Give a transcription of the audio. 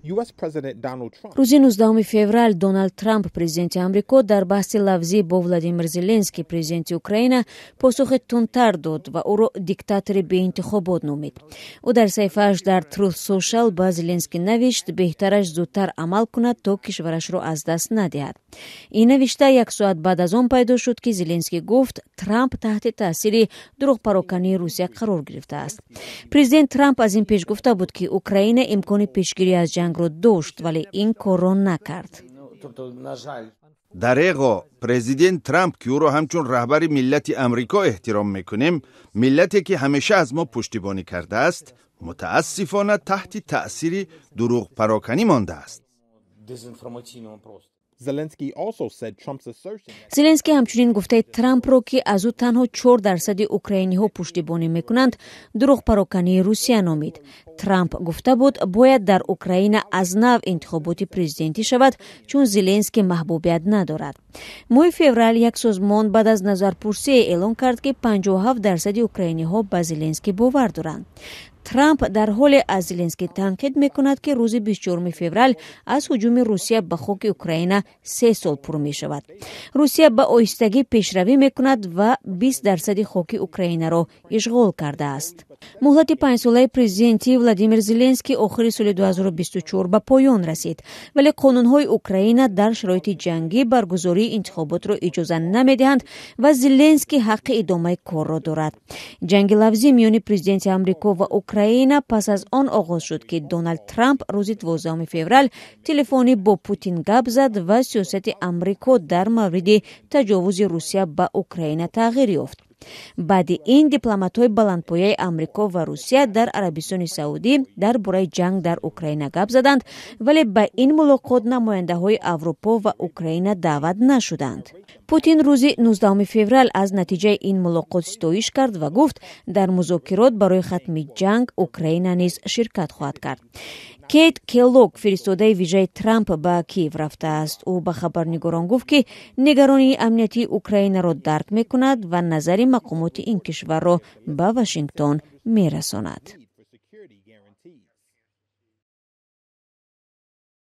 Рӯзи 19 феврал Доналд Трамп, президенти Амрико, дар баҳси лафзӣ бо Владимир Зеленский, президенти Украина, посухи тундтар дод ва ӯро диктатори беинтихобот номид. Ӯ дар саҳифааш дар Truth Social ба Зеленский навишт, беҳтараш зудтар амал кунад, то кишварашро аз даст надиҳад. Ин навишта як соат баъд аз он пайдо шуд, ки Зеленский гуфт, Трамп таҳти таъсири дурӯғпарокании Русия қарор гирифтааст. Президент Трамп аз ин пеш гуфта буд, ки Украина имкони пешгирӣ аз ҷангро дошт, вале ин корро накард. Дареғо, президент Трамп, ки ӯро ҳамчун раҳбари миллати Амрико эҳтиром мекунем, миллате ки ҳамеша аз мо пуштибонӣ кардааст, мутаассифона таҳти таъсири дурӯғпароканӣ мондааст. Зеленский ҳамчунин гуфтаи Трампро, ки аз ӯ танҳо 4 дарсади украиниҳо пуштибонӣ мекунанд, дурӯғпарокании Русия номид. Трамп гуфта буд, бояд дар Украина аз нав интихоботи президентӣ шавад, чун Зеленский маҳбубият надорад. Моҳи феврал як созмон баъд аз назарпурсие эълон кард, ки 57 дарсади украиниҳо ба Зеленский бовар доранд. Трамп дар ҳоле аз Зеленский танқид мекунад, ки рӯзи 24 феврал аз ҳуҷуми Русия ба хоки Украина 3 сол пур мешавад. Русия ба оҳистагӣ пешравӣ мекунад ва 20 дарсади хоки Украинаро ишғол кардааст. Муҳлати панҷсолаи президентӣ Владимир Зеленский охири соли 2024 ба поён расид, вале қонунҳои Украина дар шароити ҷангӣ баргузории интихоботро иҷоза намедиҳанд ва Зеленский ҳаққи идомаи корро дорад. Ҷанги лафзӣ миёни президенти Амрико ва Украина пас аз он оғоз шуд, ки Доналд Трамп рӯзи 12 феврал телефонӣ бо Путин гап зад ва сиёсати Амрико дар мавриди таҷовузи Русия ба Украина тағйир ёфт. Баъди ин дипломатҳои баландпояи Амрико ва Русия дар Арабистони Саудӣ дар бораи ҷанг дар Украина гап заданд, вале ба ин мулоқот намояндаҳои Аврупо ва Украина даъват нашуданд. Путин рӯзи 19 феврал аз натиҷаи ин мулоқот ситоиш кард ва гуфт, дар музокирот барои хатми ҷанг Украина низ ширкат хоҳад кард. Кейт Келлог фиристодаи вижаи Трамп ба Киев рафтааст. Ӯ ба хабарнигорон гуфт, ки нигаронии амниятии Украинаро дарк мекунад ва назари мақомоти ин кишварро ба Вашингтон мерасонад.